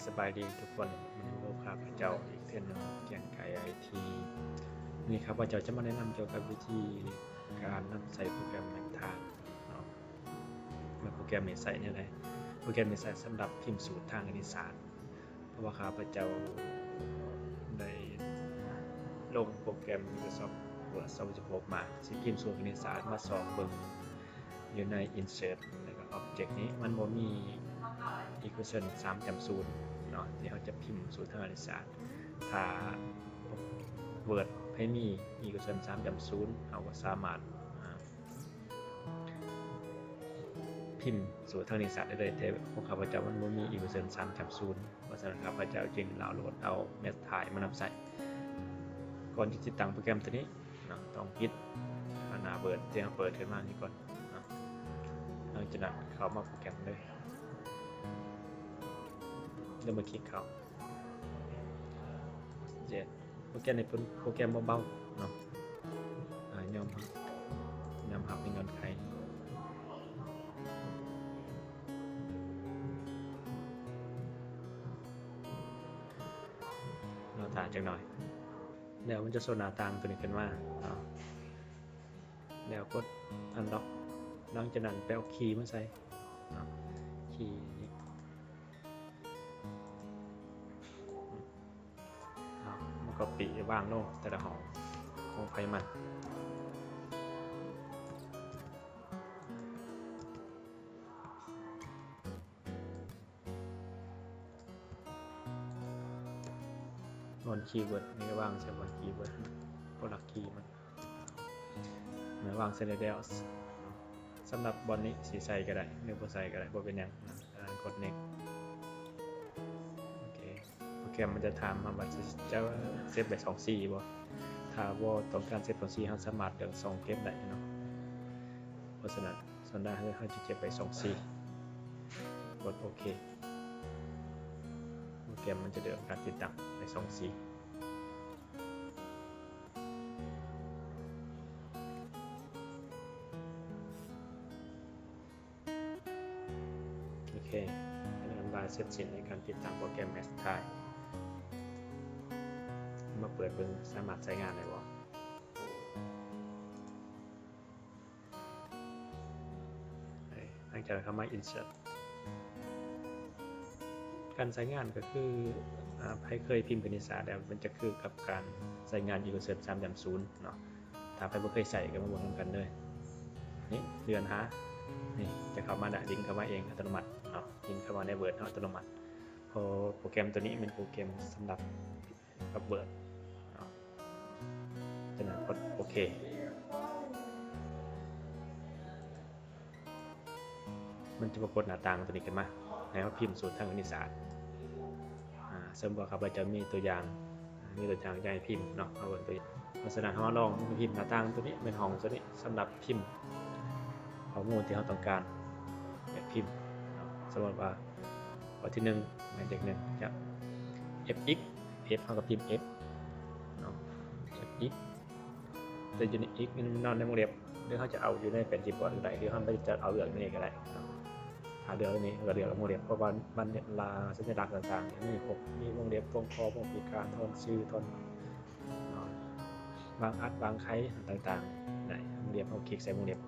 ສະບາຍດີທຸກຄົນ, ມາພົບກັບຂ້າພະເຈົ້າອີກເທື່ອໜຶ່ງ ແກ່ນໄກໄອທີ. ມື້ນີ້ຂ້າພະເຈົ້າຈະມາແນະນຳກ່ຽວກັບວິທີການນຳໃຊ້ໂປຣແກຣມແມັດທາຍເນາະ. ວ່າໂປຣແກຣມນີ້ໃຊ້ແນວໃດ? ໂປຣແກຣມນີ້ໃຊ້ສຳລັບພິມສູດທາງຄະນິດສາດ. ເພາະວ່າຂ້າພະເຈົ້າໄດ້ລົງໂປຣແກຣມ Microsoft Word ສອງພັນສິບຫົກມາ, ຊິພິມສູດຄະນິດສາດມາຊອກເບິ່ງ ຢູ່ໃນ Insert ແລ້ວກໍ Object ນີ້ ມັນບໍ່ມີ Equation ສາມຈ້ຳສູນເນາະ ທີ່ເຮົາຈະພິມສູດທາງຄະນິດສາດ. ຖ້າ Word ໃຜມີ Equation ສາມຈ້ຳສູນ ເຮົາກໍສາມາດ ອາ ພິມສູດທາງຄະນິດສາດໄດ້ເລີຍ, ແຕ່ຂອງຂ້າພະເຈົ້າມັນບໍ່ມີ Equation ສາມຈ້ຳສູນ. ເພາະສະນັ້ນ ຂ້າພະເຈົ້າຈຶ່ງດາວໂຫຼດເອົາແມັດທາຍມານຳໃຊ້. ກ່ອນທີ່ຈະຕິດຕັ້ງໂປຣແກຣມໂຕນີ້ເນາະ ຕ້ອງປິດໜ້າ Word ທີ່ເຮົາເປີດຂຶ້ນມານີ້ກ່ອນເນາະ. ຫຼັງຈາກນັ້ນເຂົ້າມາໂປຣແກຣມເລີຍ, ແລ້ວມາຄລິກເຂົ້າ. ໂປຣແກຣມນີ້ເປັນໂປຣແກຣມເບົາໆເນາະ. ອາ ຍອມຮັບ ຍອມຮັບໃນເງື່ອນໄຂ. ລໍຖ້າຈັກໜ້ອຍ ແລ້ວມັນຈະໂຊໜ້າຕ່າງໂຕນີ້ຂຶ້ນມາເນາະ. ແລ້ວກົດ Unlock. ຫຼັງຈາກນັ້ນໄປເອົາຄີມາໃສ່ເນາະ, ຄີນີ້ ເອົາມາ Copy ວາງລົງແຕ່ລະຫ້ອງຂອງໃຜມັນ. ບ່ອນ Keyword ນີ້ວາງໃສ່ບ່ອນ Keyword Product Key ມັນ ມາວາງໃສ່ແລ້ວ. ສຳລັບບ່ອນນີ້ຊິໃສ່ກໍໄດ້ ຫຼືບໍ່ໃສ່ກໍໄດ້ ບໍ່ເປັນຫຍັງ. ອາ ກົດ Next. ໂອເຄ ໂປຣແກຣມມັນຈະຖາມເຮົາວ່າຈະ ຈະເຊບໄວ້ສອງຊີບໍ່. ຖ້າບໍ່ຕ້ອງການເຊບສອງຊີ ເຮົາສາມາດເລືອກສອງເກັບໄດ້ເນາະ. ເພາະສະນັ້ນ ສ່ວນຫຼາຍເຮົາ ເຮົາຈະເກັບໄວ້ສອງຊີ. ກົດໂອເຄ. ໂປຣແກຣມມັນຈະເລີ່ມການຕິດຕັ້ງໃນສອງຊີ. ໂອເຄ ອັນນີ້ເປັນອັນວ່າເສັດສິ້ນໃນການຕິດຕັ້ງໂປຣແກຣມແມັດທາຍ. ມາເປີດເບິ່ງ ສາມາດໃຊ້ງານໄດ້ບໍ່? ຫຼັງຈາກເຂົ້າມາ Insert. ການໃຊ້ງານກໍຄື ອາ ໃຜເຄີຍພິມຄະນິດສາດແລ້ວ ມັນຈະຄືກັບການໃຊ້ງານ Equation ສາມຈ້ຳສູນເນາະ. ຖ້າໃຜບໍ່ເຄີຍໃຊ້ກໍມາເບິ່ງນຳກັນເດີ. ນີ້ ເລື່ອນຫາ ນີ້ ຈະເຂົ້າມາ ລິ້ງເຂົ້າມາເອງອັດຕະໂນມັດເນາະ, ລິ້ງເຂົ້າມາໃນ Word ເຮົາອັດຕະໂນມັດ. ເພາະໂປຣແກຣມໂຕນີ້ແມ່ນໂປຣແກຣມສຳລັບກັບ Word ເນາະ. ຈາກນັ້ນກົດໂອເຄ. ມັນຈະປາກົດໜ້າຕ່າງໂຕນີ້ຂຶ້ນມາ ໃຫ້ເຮົາພິມສູດທາງຄະນິດສາດ. ອາ ສົມມຸດວ່າຂ້າພະເຈົ້າມີຕົວຢ່າງ ມີຕົວຢ່າງຈະໃຫ້ພິມເນາະ, ເຮົາເບິ່ງຕົວຢ່າງ. ເພາະສະນັ້ນ ເຮົາມາລອງພິມໜ້າຕ່າງໂຕນີ້ ແມ່ນຫ້ອງໂຕນີ້ ສຳລັບພິມຂໍ້ມູນທີ່ເຮົາຕ້ອງການຢາກພິມເນາະ. ສົມມຸດວ່າ ຂໍ້ທີໜຶ່ງ ໝາຍເລກໜຶ່ງ ຈະ F X, F ເຮົາກໍພິມ F ເນາະ, F X ແຕ່ຢູ່ໃນ X ມັນນອນໃນວົງເລັບ ຫຼືເຮົາຈະເອົາຢູ່ໃນແຜ່ນຄີບອດກໍໄດ້ ຫຼືເຮົາຈະເອົາເລືອກນີ້ກໍໄດ້ເນາະ. ຖ້າເລືອກນີ້ ເຮົາກໍເລືອກວົງເລັບ ເພາະວ່າບັນດາສັນຍາລັກຕ່າງໆ ມີຄົບ ມີວົງເລັບ ວົງຂໍ້ ວົງປີກກາງ ທ່ອນຊື່ ທ່ອນ ວາງອັດ ວາງໄຂ ອັນຕ່າງໆ ໄດ້. ວົງເລັບ ເຮົາຄລິກໃສ່ວົງເລັບ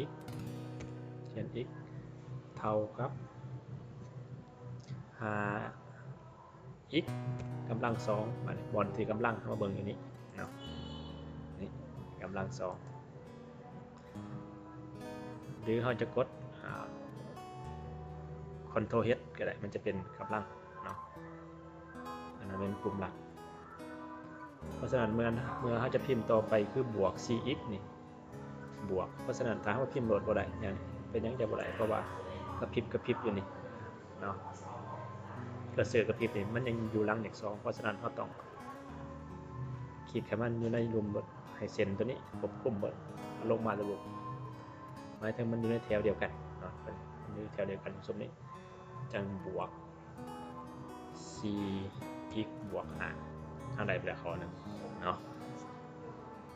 X ຂຽນ X ເທົ່າກັບຫ້າ X ກຳລັງສອງ. ບາດນີ້ບ່ອນທີ່ກຳລັງ ເຮົາມາເບິ່ງຢູ່ນີ້ເນາະ, ນີ້ກຳລັງສອງ. ຫຼືເຮົາຈະກົດ ອາ Ctrl H ກໍໄດ້ ມັນຈະເປັນກຳລັງເນາະ. ອັນນັ້ນເປັນປຸ່ມຫຼັກ. ເພາະສະນັ້ນ ເມື່ອ ເມື່ອເຮົາຈະພິມຕໍ່ໄປຄືບວກສີ່ X ນີ້ ບວກ. ເພາະສະນັ້ນ ຖ້າເຮົາພິມໂລດບໍ່ໄດ້ຫຍັງ ເປັນຫຍັງຈະບໍ່ໄດ້? ເພາະວ່າກະພິບກະພິບຢູ່ນີ້ເນາະ, ເຄີເຊີກະພິບນີ້ ມັນຍັງຢູ່ຫຼັງເລກສອງ. ເພາະສະນັ້ນ ເຮົາຕ້ອງຄລິກໃຫ້ມັນຢູ່ໃນລຸ່ມເບິດ ໃຫ້ເສັ້ນໂຕນີ້ຄວບຄຸມເບິດ ເອົາລົງມາລະບຸ ໝາຍເຖິງມັນຢູ່ໃນແຖວດຽວກັນເນາະ, ມັນຢູ່ແຖວດຽວກັນຊຸມນີ້ ຈັ່ງບວກສີ່ X ບວກຫ້າ ເຮົາໄດ້ໄປແລ້ວຂໍ້ໜຶ່ງເນາະ.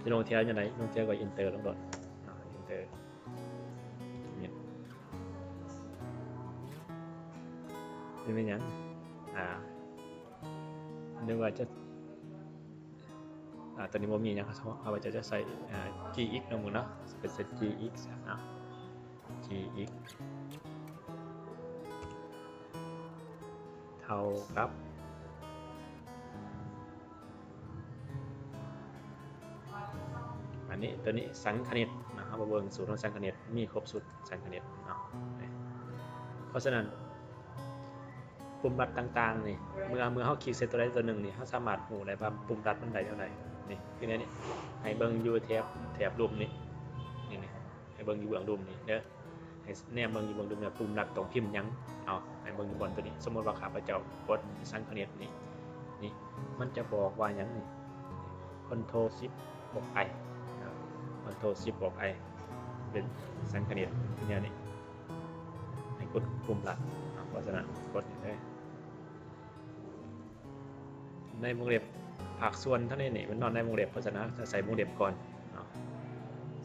ຈະລົງແຖວຈັ່ງໃດ? ລົງແຖວກໍ Enter ລົງໂລດເນາະ, Enter ນີ້. ນີ້ແມ່ນຫຍັງ? ອ່າ ຫຼືວ່າຈະ ອ່າ ຕົວນີ້ບໍ່ມີຫຍັງ ເຮົາ ເຮົາຈະໃຊ້ ອ່າ ຈີເອັກເນາະ ໝູ່ເນາະ ເປັນເຊັ່ນ ຈີເອັກ ເນາະ ຈີເອັກ ເທົ່າກັບ ອັນນີ້ ຕົວນີ້ສັງຄະນິດເນາະ ເຮົາມາເບິ່ງສູດຂອງສັງຄະນິດ ມີຄົບຊຸດສັງຄະນິດເນາະ. ເພາະສະນັ້ນ ປຸ່ມລັດຕ່າງໆນີ້ ເມື່ອ ເມື່ອເຮົາຄລິກໃສ່ຕົວໃດຕົວໜຶ່ງນີ້ ເຮົາສາມາດຮູ້ໄດ້ວ່າປຸ່ມລັດມັນໄດ້ເທົ່າໃດ. ນີ້ຄືໃນນີ້ ໃຫ້ເບິ່ງຢູ່ແຖບ ແຖບລຸ່ມນີ້ ນີ້ ນີ້ ໃຫ້ເບິ່ງຢູ່ເບື້ອງລຸ່ມນີ້ເດີ. ໃຫ້ແນມເບິ່ງຢູ່ເບື້ອງລຸ່ມວ່າປຸ່ມລັດຕ້ອງພິມຫຍັງເນາະ. ໃຫ້ເບິ່ງຢູ່ບ່ອນຕົວນີ້ ສົມມຸດວ່າຂ້າພະເຈົ້າກົດສັງຄະນິດນີ້ ນີ້ ມັນຈະບອກວ່າຫຍັງນີ້? ຄອນໂທຣຊິບບວກໄອ ຄອນໂທຣຊິບບວກໄອ ເປັນສັງຄະນິດແນວນີ້ ໃຫ້ກົດປຸ່ມລັດເນາະ. ເພາະສະນັ້ນກົດນີ້ເລີຍ ໃນວົງເລັບພາກສ່ວນທາງນີ້ນີ້ ມັນນອນໃນວົງເລັບ ເພາະສະນັ້ນໃສ່ວົງເລັບກ່ອນເນາະ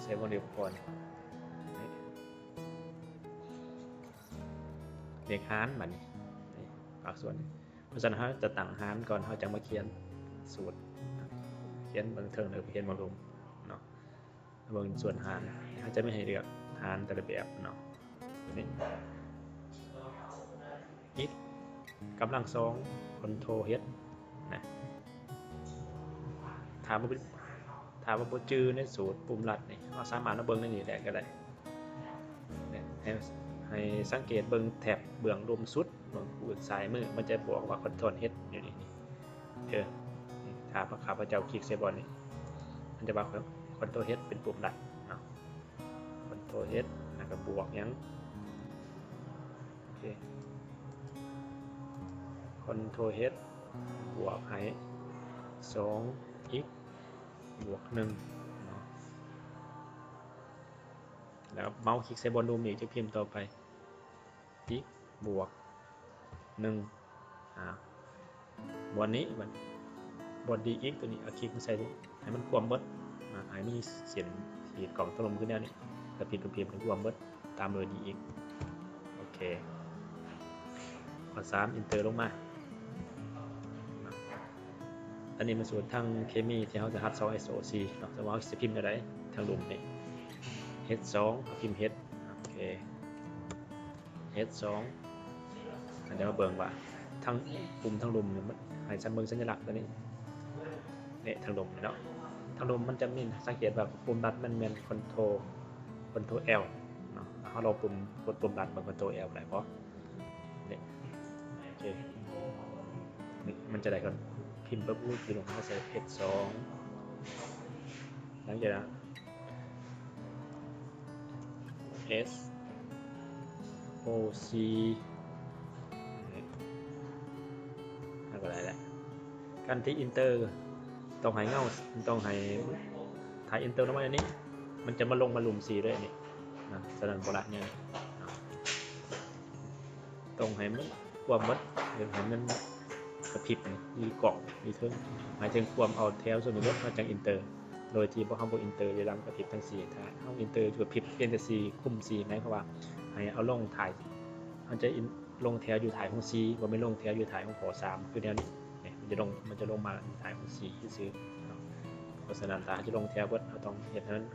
ໃສ່ວົງເລັບກ່ອນ. ເລກຫານບາດນີ້ ນີ້ພາກສ່ວນ ເພາະສະນັ້ນເຮົາຈະຕັ້ງຫານກ່ອນ ເຮົາຈັ່ງມາຂຽນສູດ ຂຽນເບື້ອງເທິງ ແລ້ວຂຽນເບື້ອງລຸ່ມເນາະ. ເບິ່ງສ່ວນຫານ ເຮົາຈະມີໃຫ້ເລືອກຫານແຕ່ລະແບບເນາະ. ນີ້ ເອັກ ກຳລັງສອງ ຄອນໂທຣເອັສ ນະ. ຖ້າບໍ່ ຖ້າວ່າບໍ່ຈື່ໃນສູດປຸ່ມລັດນີ້ ເຮົາສາມາດມາເບິ່ງໃນນີ້ໄດ້ກໍໄດ້. ໃຫ້ ໃຫ້ສັງເກດເບິ່ງແຖບເບື້ອງລຸ່ມສຸດ ເບື້ອງຂວາມື ມັນຈະບອກວ່າຄອນໂທຣເອັສຢູ່ນີ້ ນີ້ ເອີ ນີ້ ຖ້າຂ້າພະເຈົ້າຄລິກໃສ່ບ່ອນນີ້ ມັນຈະວ່າຄອນໂທຣເອັສເປັນປຸ່ມລັດເນາະ. ຄອນໂທຣເອັສ ແລ້ວກໍບວກຫຍັງ? ໂອເຄ ຄອນໂທຣເອັສ ບວກໃຫ້ ສອງ ເອັກ ບວກ ໜຶ່ງ ເນາະ. ແລ້ວເມົາຄລິກໃສ່ບ່ອນລຸ່ມອີກ ຈະພິມຕໍ່ໄປ ເອັກ ບວກ ໜຶ່ງ ອາ ບ່ອນນີ້ ບ່ອນ ບ່ອນດີເອັກຕົວນີ້ ເອົາຄລິກມາໃສ່ ໃຫ້ມັນຂວ້ຳເບິດ ອາ ໃຫ້ມີເສັ້ນຂີດກ້ອງຕົກລົງຄືແນວນີ້ ແລ້ວພິມ ພິມ ໃຫ້ຂວ້ຳເບິດ ຕາມດ້ວຍດີເອັກ. ໂອເຄ ຂໍ້ສາມ ເອັນເຕີລົງມາ. ອັນນີ້ມັນສູດທາງເຄມີທີ່ເຮົາຈະຮັດ ສອງ ເອັສ ໂອ ສີ່ ເນາະ ແຕ່ວ່າເຮົາຊິພິມແນວໃດ? ທາງລຸ່ມນີ້ ເອັສ ສອງ ເຮົາພິມ ເອັສ ໂອເຄ ເອັສ ສອງ ອັນນີ້ມາເບິ່ງວ່າທາງປຸ່ມທາງລຸ່ມນີ້ ມັນໃຫ້ສັງ ເບິ່ງສັນຍະລັກຕົວນີ້ ນີ້ ທາງລຸ່ມນີ້ເນາະ ທາງລຸ່ມມັນຈະມີ ສັງເກດວ່າປຸ່ມລັດມັນແມ່ນຄອນໂທຣ ຄອນໂທຣແອລ ເນາະ ເຮົາລອງປຸ່ມ ກົດປຸ່ມລັດເບິ່ງ ຄອນໂທຣແອລ ໄດ້ບໍ່? ນີ້ ໂອເຄ ນີ້ມັນຈະໄດ້ກ່ອນ ພິມປຶບ ອຸ້ຍ ພີ່ນ້ອງ ເຮົາໃສ່ ເອັສ ສອງ ຫຼັງຈາກນັ້ນ ເອັສ ໂອ ສີ່ ນີ້ ເຮົາກໍໄດ້ແລ້ວ. ການທີ່ເອັນເຕີ ຕ້ອງໃຫ້ເງົາ ຕ້ອງໃຫ້ ຖ້າເອັນເຕີລົງມາແນວນີ້ ມັນຈະມາລົງມາລຸ່ມສີ່ເລີຍ ນີ້ນະ ສະນັ້ນບໍ່ລະ ນີ້ນະ ຕ້ອງໃຫ້ມັນຂວ້ຳໝົດ ໃຫ້ມັນກະພິບ ນີ້ ມີກ້ອງຢູ່ເທິງ ໝາຍເຖິງຂວ້ຳເອົາແຖວສ່ວນນີ້ໝົດ ເຮົາຈັ່ງເອັນເຕີ ໂດຍທີ່ບໍ່ ເຮົາບໍ່ເອັນເຕີຢູ່ຫຼັງກະພິບທັງສີ່. ຖ້າເຮົາເອັນເຕີຢູ່ກະພິບພຽງແຕ່ສີ່ ຄຸມສີ່ ໝາຍຄວາມວ່າໃຫ້ເອົາລົງທ້າຍ ເຮົາຈະເອັນ ລົງແຖວຢູ່ທ້າຍຂອງສີ່ ບໍ່ແມ່ນລົງແຖວຢູ່ທ້າຍຂອງຂໍ້ສາມ ຄືແນວນີ້ ນີ້ ມັນຈະລົງ ມັນຈະລົງມາທ້າຍຂອງສີ່ຊື່ໆ ເນາະ. ເພາະສະນັ້ນ ຖ້າເຮົາຈະລົງແຖວເບິດ ເຮົາຕ້ອງເຮັດໃຫ້ມັນ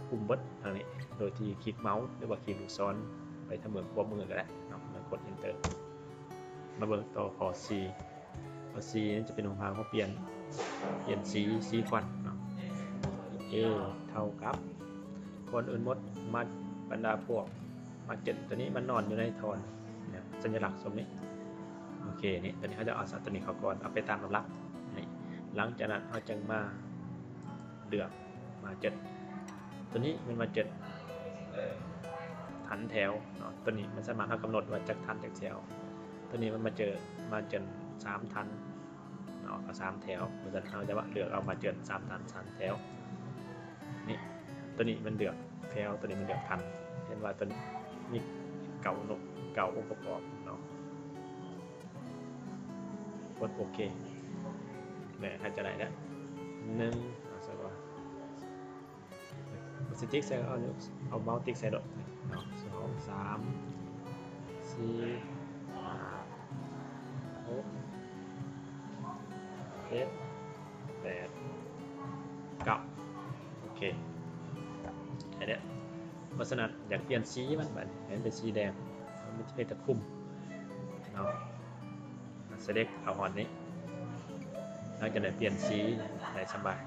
ຄຸມເບິດທາງນີ້ ໂດຍທີ່ຄລິກເມົາສ໌ ຫຼືວ່າຄລິກລູກສອນໄປທາງເບື້ອງຂວາມືກໍໄດ້ເນາະ ແລ້ວກົດເອັນເຕີ. ມາເບິ່ງຕໍ່ຂໍ້ສີ່ ຂໍ້ສີ່ຈະເປັນຮູບຮ່າງຂອງປ່ຽນ ປ່ຽນສີ ສີຄວັນເນາະ ເອ ເທົ່າກັບ ກ່ອນອື່ນໝົດ ມາ ບັນດາພວກ ມາເຈັນ ຕົວນີ້ມັນນອນຢູ່ໃນທ່ອນ ສັນຍະລັກສົມນີ້. ໂອເຄ ນີ້ ຕົວນີ້ເຮົາຈະເອົາສັດຕົວນີ້ເຂົ້າກ່ອນ ເອົາໄປຕາມລຳດັບນີ້. ຫຼັງຈາກນັ້ນເຮົາຈຶ່ງມາເລືອກມາເຈັນ ຕົວນີ້ແມ່ນມາເຈັນ ຖັນແຖວເນາະ ຕົວນີ້ມັນສາມາດເຮົາກຳນົດວ່າຈັກຖັນຈັກແຖວ. ຕົວນີ້ມັນມາເຈີ ມາເຈີນສາມຖັນເນາະ ເອົາສາມແຖວ ເພາະສະນັ້ນເຮົາຈະມາເລືອກເອົາມາເຈີນສາມຖັນສາມແຖວ. ນີ້ ຕົວນີ້ມັນເລືອກແຖວ ຕົວນີ້ມັນເລືອກຖັນ ເຫັນວ່າຕົວນີ້ມີເກົ້າ ເກົ້າອົງປະກອບເນາະ. ກົດໂອເຄ ແລ້ວເຮົາຈະໄດ້ແລ້ວ ໜຶ່ງ ເອົາໃສ່ວ່າ ຊິຕິກໃສ່ ເອົາ ເອົາເມົາສ໌ຕິກໃສ່ໂລດເນາະ ສອງ ສາມ ສີ່ ສະນັ້ນ ຢາກປ່ຽນສີມັນ ບາດນີ້ໃຫ້ມັນເປັນສີແດງ ມັນຈະເຮັດໃຫ້ຄຸມເນາະ. ເຊເລັກເອົາຮອດນີ້ ເຮົາຈະໄດ້ປ່ຽນສີໄດ້ສະບາຍ.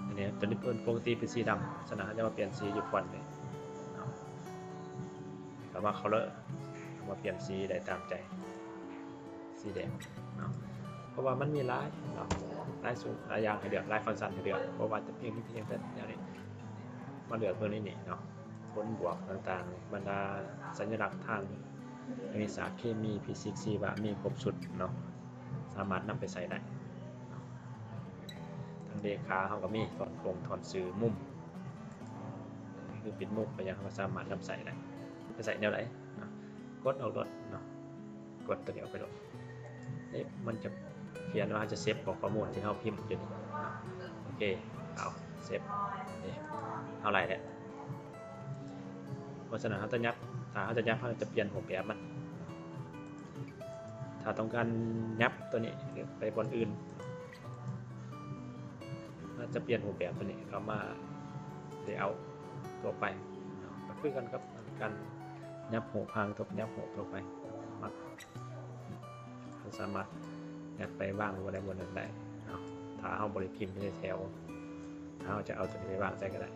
ອັນນີ້ຕົວນີ້ເປັນ ປົກກະຕິເປັນສີດຳ ສະນັ້ນເຮົາຈະມາປ່ຽນສີຢູ່ຟອນນີ້ເນາະ. ເຂົ້າມາເຄົາເລີ ເຮົາມາປ່ຽນສີໄດ້ຕາມໃຈ ສີແດງເນາະ ເພາະວ່າມັນມີຫຼາຍເນາະ ຫຼາຍຊຸດ ຫຼາຍຢ່າງໃຫ້ເລືອກ ຫຼາຍຟັງຊັນໃຫ້ເລືອກ ບໍ່ວ່າຈະພຽງ ພຽງແຕ່ແນວນີ້ ມາເລືອກເບິ່ງໃນນີ້ເນາະ. ຜົນບວກຕ່າງໆ ບັນດາສັນຍະລັກທາງຄະນິດສາດ ເຄມີ ຟີຊິກ ຊີວະ ມີຄົບຊຸດເນາະ ສາມາດນຳໄປໃຊ້ໄດ້. ທາງເລຂາເຮົາກໍມີ ຖອນກົງ ຖອນຊື່ ມຸມ ຄືປິດມຸມໄປຫຍັງ ເຮົາກໍສາມາດນຳໃຊ້ໄດ້. ໄປໃຊ້ແນວໃດເນາະ? ກົດອອກໂລດເນາະ ກົດຕົວນີ້ອອກໄປໂລດ. ເອະ ມັນຈະຂຽນວ່າເຮົາຈະເຊບຂໍ້ມູນທີ່ເຮົາພິມຢູ່ນີ້ເນາະ. ໂອເຄ ເອົາເຊບ ເອະ ເຮົາໄລ່ແລ້ວ. ເພາະສະນັ້ນເຮົາຈະຫຍັບ ຖ້າເຮົາຈະຫຍັບ ເຮົາຈະປ່ຽນຮູບແບບມັນ. ຖ້າຕ້ອງການຫຍັບຕົວນີ້ໄປບ່ອນອື່ນ ເຮົາຈະປ່ຽນຮູບແບບຕົວນີ້ເຂົ້າມາເລເອົາທົ່ວໄປເນາະ ກໍຄືກັນກັບການຫຍັບຮູບ ຫາງທົບຫຍັບຮູບທົ່ວໄປ ມັກ ເຮົາສາມາດຫຍັບໄປວາງຢູ່ບ່ອນໃດບ່ອນໜຶ່ງໄດ້ເນາະ. ຖ້າເຮົາບໍ່ໄດ້ພິມໃນແຖວ ເຮົາຈະເອົາຕົວນີ້ໄປວາງໃສກໍໄດ້.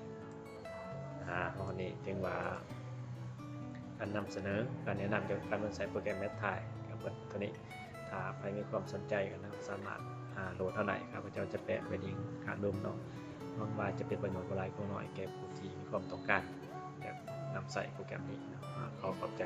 ອາ ຮອດນີ້ເຖິງວ່າການນຳສະເໜີ ການແນະນຳກ່ຽວກັບການເບິ່ງໃຊ້ໂປຣແກຣມແມັດທາຍ ກໍເບິດເທົ່ານີ້. ຖ້າໃຜມີຄວາມສົນໃຈກໍສາມາດ ອາ ໂຫຼດເອົາໄດ້ ຂ້າພະເຈົ້າຈະແປະໄວ້ລິງຂ້າງລຸ່ມເນາະ. ຫວັງວ່າຈະເປັນປະໂຫຍດບໍ່ຫຼາຍກໍໜ້ອຍແກ່ຜູ້ທີ່ມີຄວາມຕ້ອງການຢາກນຳໃຊ້ໂປຣແກຣມນີ້ເນາະ. ອາ ຂໍຂອບໃຈ.